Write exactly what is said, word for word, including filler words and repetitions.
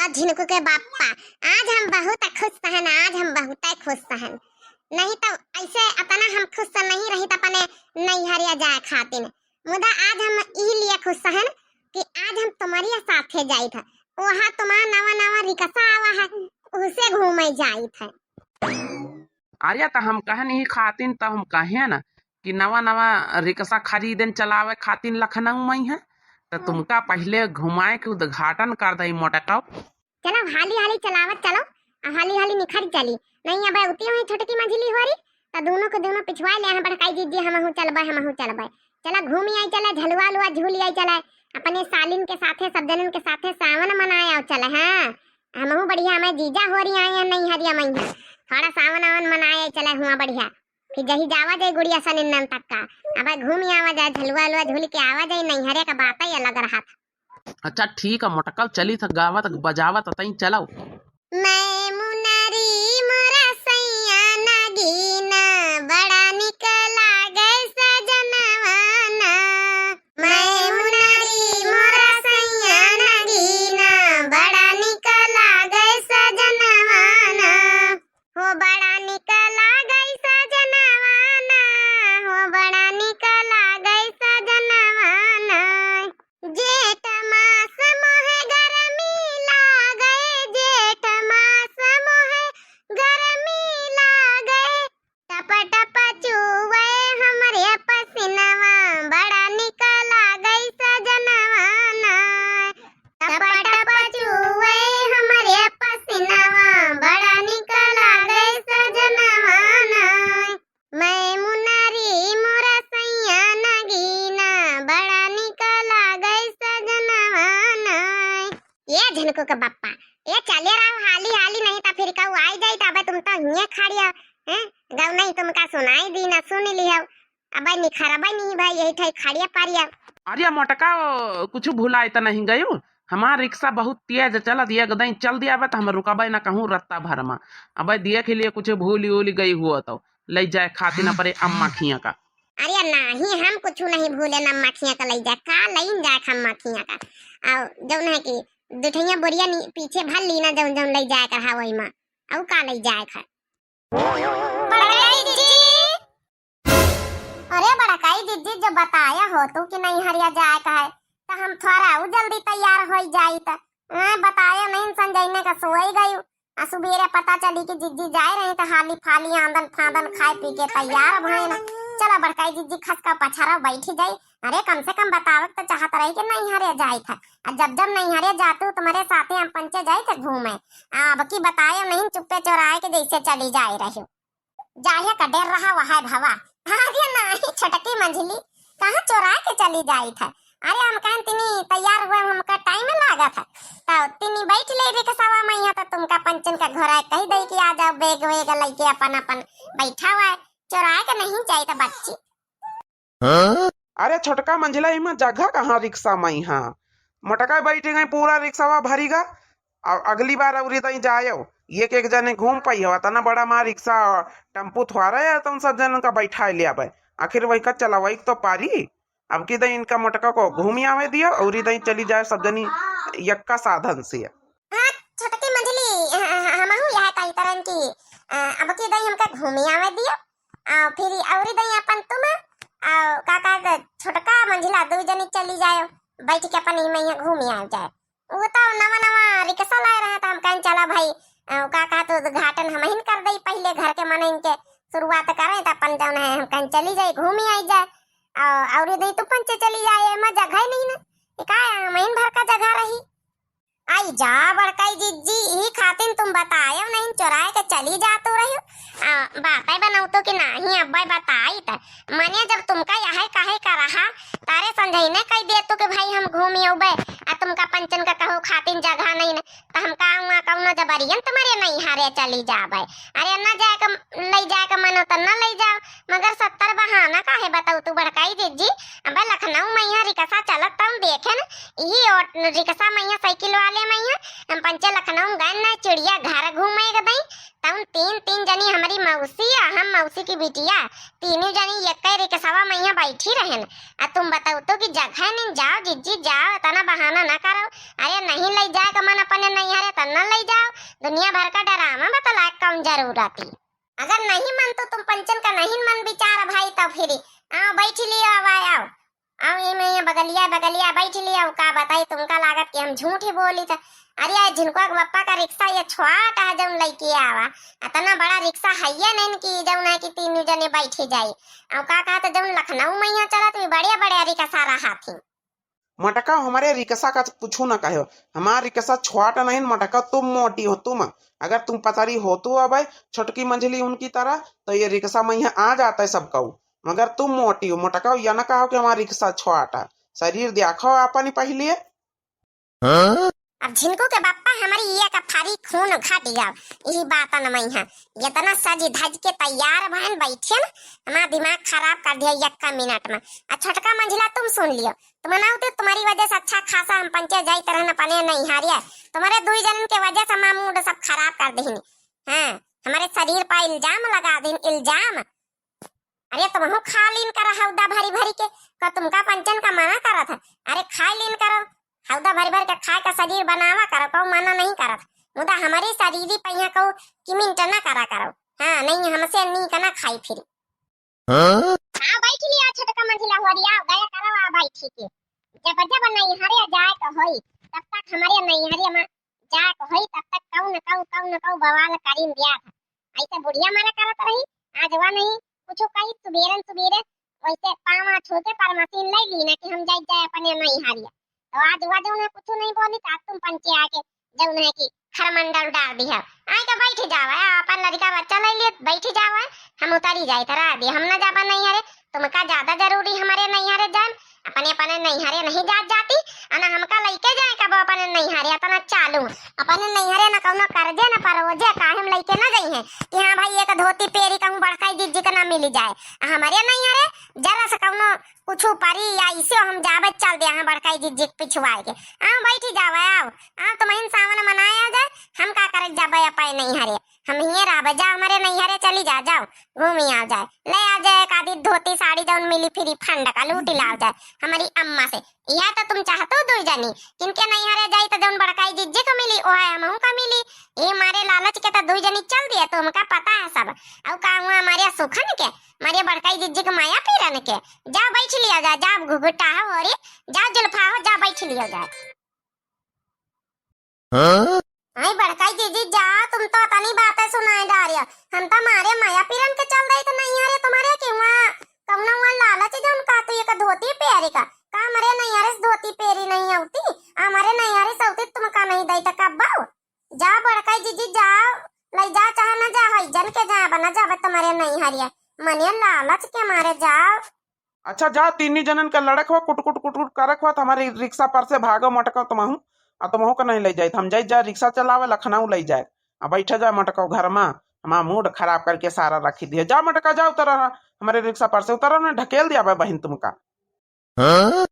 झिनकू के बापा, आज हम बहुत खुश हन, आज हम बहुत खुश हन। नहीं तो ऐसे अतना हम खुश नहीं रहित अपने नैहरिया जाए खातिन। मुदा आज हम इही लिए खुश हन कि आज हम तुम्हारी साथे जाइत है। वहाँ तुम्हार नवा नवा रिक्शा आवा है, उसे घूमे जाइत है। अरे, त हम कहन ही खातिन, त हम कहे न कि नवा नवा रिक्शा खरीदेन चलावे खातिन लखनऊ में है, त हम्म। तुमका पहिले घुमाए के उद्घाटन कर दई मोटकऊ। चलो, हाली हाली चलावत चलो, आ हाली हाली निखर चली। नहीं, अब उती हुई छोटकी मझिली हो रही, त दोनों के दोनों पिछुआ ले हैं, बड़काई जिज्जी, हमहू चलबे, हमहू चलबे। चला घूमी आई चला, झलुआ लुआ झूली आई चला, अपने सालिन के साथे, सब जनन के साथे सावन मनाए आओ चला। हाँ, हमहू बढ़िया, हमें जीजा हो रही आए हैं नैहरिया में, थोड़ा सावन आवन मनाए चला हुआ बढ़िया। फिर जही जावा जाए गुड़िया सनिन्नन तक का, अब घूमी आवा जाए, झलुआ लुआ झूल के आवा जाए, नैहरे का बात ही अलग रहा था। अच्छा ठीक है मोटकऊ, चली त गावत बजावत तई चलो। मैं मुनरी मोरा सैया नगीना, बड़ा निक लागे सजनवा ना। मैं मुनरी मोरा सैया नगीना, बड़ा निक लागे सजनवा ना। हो बड़ा निक लागे सजनवा ना, हो बड़ा निक लागे सजनवा ना। जेठ मास मोहे गरमी लागे, जेठ मास मोहे गरमी लागे। टप टप चुवे हमरे पसीनवा, बड़ा निक लागे सजनवा ना। टप टप चुवे हमरे पसीनवा, बड़ा निक लागे सजनवा ना। मैं मुनरी मोरा सैया नगीना, बड़ा निक लागे सजनवा ना। ए झिनकू के बप्पा, ए चले रहो हाली हाली, नहीं त फिर कहू आई जाई त अबे तुम तो हिये खड़िया, हैं? गौ नहीं तुमका सुनाई दी ना, सुन लियो। अबे निखरबे नहीं भाई, यही ठाई खड़िया पारिया। अरे मोटका, कुछ भुलाई त नहीं गयू? हमार रिक्शा बहुत तेज चलत, एक दई चल दिया बा त हम रुकबे ना कहूँ रत्ता भर मा। अबे देख लिए कुछ भूली उली गई हुआ तो। लइ जाए खातिन अपने अम्मा खिया का। अरे नाही, हम कुछु नहीं भूले, अम्मा खिया का लइ जाए, का लइन जाए अम्मा खिया का। अउ जउन है कि दुठइया बोरिया नी-, पीछे भर लीना, जउन जउन लइ जाए का रहा वही मा, अउ का लइ जाए का। बड़काई जिज्जी। अरे बड़काई जिज्जी, जो बताया हो तू कि नैहरिया जाए का है, त हम थोड़ा अउ जल्दी तैयार होइ जाइत। हैं, बताया नहीं, संजइने का सोई गई। आ सुबेरे पता चली कि जिज्जी जाए रही त हाली फाली आंदन फांदन खाए पी के तैयार भएन। चला बड़काई जिज्जी खसका पछारा बैठी जाई। अरे कम से कम बतावे त चाहत रही कि नैहरे जाइत है। आ जब जब नैहरे जातू तुम्हरे साथे हम पंचे जाइत है घूमे। आ अब की बताए नहीं, चुप्पे चोराए के जैसे चली जाए रही। जाहे का डर रहा वहाय भवा। अरे नाही छोटकी मंझली, कहाँ चोराए के चली जाइत है? अरे हम कहन तिनी तैयार हुए, हमका टाइम लागत है। त तिनी बैठ ले रिक्शवा मइहाँ, त तुमका पंचन का घोरा कहि दई कि आ जाओ, बैग वैग लइके अपन अपन बैठा हुआ है। चोराए के नहीं जाइत बच्ची। अरे छोटका मंझला, इमा जगह कहाँ रिक्शा मइहाँ? मोटका बैठ गई, पूरा रिक्शवा भरी गा। अब अगली बार अउरी दई जायो, एक एक जने घूम पाई हो, अतना बड़ा माँ रिक्शा, टेम्पू थोड़ा है, तुम सब जन का बैठा लिया बे। आखिर वही का चलावई तो पारी। अब की दई इनका मोटका को घूमी आवे दियो, अउरी दई चली जाए सब जनी यक्का साधन से। हाँ, छोटकी मंझली, ह-, ह-, हमहू यह कही तरन की, अ, अब की दई हमका घूमी आवे दियो, आ, फिर अउरी दई अपन तुम, आ, का कहत छोटका मंझला दू जनी चली जाए, बैठ के अपन इमा इहाँ घूमी आए जाए। वो तो नवा नवा रिक्शा लाए रहे, त हम कहन चला भाई, अ, का कहत उद्घाटन हमहिन कर दई, पहिले घर के मनइन के शुरुआत करें, त अपन जउन है हम कहन चली जाए, घूमी आई जाए। अ, अउरी दई तू पंचे चली जाए, एमा जगह ही नहीं ना, ये का है, हमहिन भर का जगह रही। आई जा बड़काई जिज्जी, ई खातिन तुम बतायो नहीं, चोराए के चली जातू रहियो। आ, बातें बनौतू कि नाही, अब्बे बताई त। मने जब तुमका यह कहे का रहा, तारे संझइने कहि देतू कि भाई हम घूमी अउबे, आ तुमका पंचन का कहू खातिन जगह नहीं न, त हम का हुआ कउनो जबरियन तुम्हरे नैहरे चली जाबे। अरे न जाए के, लइ जाए के मनो त न लइ जाओ, मगर सत्तर बहाना काहे बताऊ तू बड़काई जिज्जी? अबे लखनऊ मइहाँ रिक्शा चलत तउन देखे न, इही ऑट-, रिक्शा मइहाँ साइकिल वाले मइहाँ हम पंचे लखनऊ गए न चिड़िया घर घूमे के दई, तउन तीन, तीन जनी हमरी मौसी आ हम मौसी की बिटिया, तीनों जनी एक्के रिक्शवा मइहाँ बैठी रहेन। आ तुम बताऊ तो कि जगह नहीं, जाओ जिज्जी जाओ, इतना बहाना ना करो। अरे नहीं लइ जाए के मन अपने नैहरे रिक्सा न लइ जाओ, दुनिया भर का डरामा बतलाए कौन जरूरत ही। अगर नहीं मन तो तुम पंचन का नहीं मन विचार भाई, तो फिर आओ बैठ लियो, आवा आओ। आओ ये मैं ये बगलिया, बगलिया बैठ लियो, का बताई तुमका लागत कि हम झूठ ही बोली था। अरे यार, झिनको के बप्पा का रिक्सा ये छोटा है जौन लइके आवा, इतना बड़ा रिक्सा है ये नहीं कि जौन है कि तीन जने बैठे जाई। और का कहत जौन लखनऊ में यहाँ चलत भी बड़े बड़े रिक्सा रहा थी। मटका, हमारे रिक्सा का कुछ न कहो, हमार रिक्सा छोटा नहीं, मटका तुम मोटी हो तुम। अगर तुम पतरी होतू अबे छोटकी मंझली उनकी तरह, तो ये रिक्सा में यहाँ आ जाता है सब कहू, मगर तुम मोटी हो। मटका, या न कहो कि हमार रिक्सा छोटा। शरीर देखो अपन पहले। अब झिनको के बप्पा हमारी ये का फारी खून घट जाओ, यही बात न मैं है। इतना सज धज के तैयार भयन बैठियन, हमारा दिमाग खराब कर दिया यक्का मिनट में। आ छोटका मंझिला तुम सुन लियो, तुम ना होते तुम्हारी वजह से अच्छा खासा हम पंचे जाइत रहन अपने नैहरिया। तुम्हारे दुई जनन के वजह से हमारा मूड सब खराब कर देहिन। हाँ, हमारे शरीर पर इल्जाम लगा दिन, इल्जाम। अरे तुमहू खा लीन करा हौदा भरी भरी के, का तुमका पंचन का मना करत है? अरे खाई लीन करो, हौदा भरी भरी के खाए का शरीर बनावा करो, कहू मना नहीं करत। मुदा हमारे शरीर ही पहिया कहू किमिंट ना करा करो। हाँ, नहीं हमसे नीक ना खाई फिरी। हाँ? आ बैठ लिया छोटका मंझिला हुआ रिया, गया करो आ बैठी के। जब जब नैहरे जाए के होई, तब तक हमारे नैहरे में जाए के होई, तब तक कौन कौ, कौन कौ बवाल करीन दिया था। ऐसे बुढ़िया मना करत रही, आज वा नहीं कुछ कही, सुबेरन सुबेरे वैसे पावा छू के परमसीन ले ली ना कि हम जाए जाए अपने नैहरिया। तो आज वा जौन है कुछ नहीं बोली, तो आज तुम पंचे आके जौन है कि खरमंडल डाल दी है। आए के बैठ जावा, अपन लड़का बच्चा ले लिए बैठ जावा, हम उतरी जाए तो रह दी, हम ना जाबा नैहरे। तुमका ज्यादा जरूरी हमारे नैहरे जान, अपने अपने नैहरे नहीं जात जाती, अना हमका लइके जाए कब अपने नैहरे, इतना चालू अपने नैहरे न कौनो कर्जे न परोजे, काहे हम लइके न जाई हैं कि हाँ भाई एक धोती पेरी कहूँ बड़काई जिज्जी के ना मिली जाए। आ हमारे नैहरे जरा से कौनो कुछ परी या इसे हम जाबे चल दे, हाँ बड़काई जिज्जी के पिछुआए के। आओ बैठी जावे, आओ, आओ तुमहिन सावन मनाए आ जाए, हम का करे जाबे अपने नैहरे, हम हिये रहबे, जा हमारे नैहरे चली जा, जाओ घूमी आ जाए, ले आ जाए एक आधी धोती साड़ी जौन मिली फ्री फंड का लूटी लाओ जाए हमारी अम्मा से। यह तो तुम चाहतो दुई जनी, किनके नैहरे जाई तो जौन बड़काई जिज्जी को मिली ओहे हमहू का मिली। ये मारे लालच के तो दुई जनी चल दिए, तुमका पता है सब। औ का हुआ हमारे सुखन के, हमारे बड़काई जिज्जी के माया पीरन के। जा बैठ लिया जा, जा घुघुटा हो रे, जा जुल्फा हो, जा बैठ लिया जा। हाँ? आई बड़काई जिज्जी जा, तुम तो अतनी बातें सुनाए जा रही हो। हम तो मारे माया पीरन के चल रही तो नैहरे तुम्हारे कि वहाँ कौनो वहाँ लालच जौन का तू एक धोती पेरी का, का हमारे नैहरे से धोती पेरी नहीं होती, हमारे नैहरे से होती तुमका नहीं दई तो कब बाऊ? जा बड़काई जिज्जी जाओ, ले जा चाहे न जा, हई जन के जा बना जाबे तुम्हारे नैहरिया, मने लालच के मारे जाओ। अच्छा जा, तीनी जनन का लड़क हुआ, कुट कुट कुट कुट करक हुआ, तो हमारी रिक्शा पर से भागो मटको तुमहू, आ तुमहू का नहीं ले जाए, हम जाए जा रिक्शा चलावे लखनऊ ले जाए, आ बैठे जाए मटको घर में, हमारा मूड खराब करके सारा रखी दिए। जा मटका जा उतरा, हमारे रिक्शा पर से उतरा ना, ढकेल दिया बे बहिन तुमका। हाँ?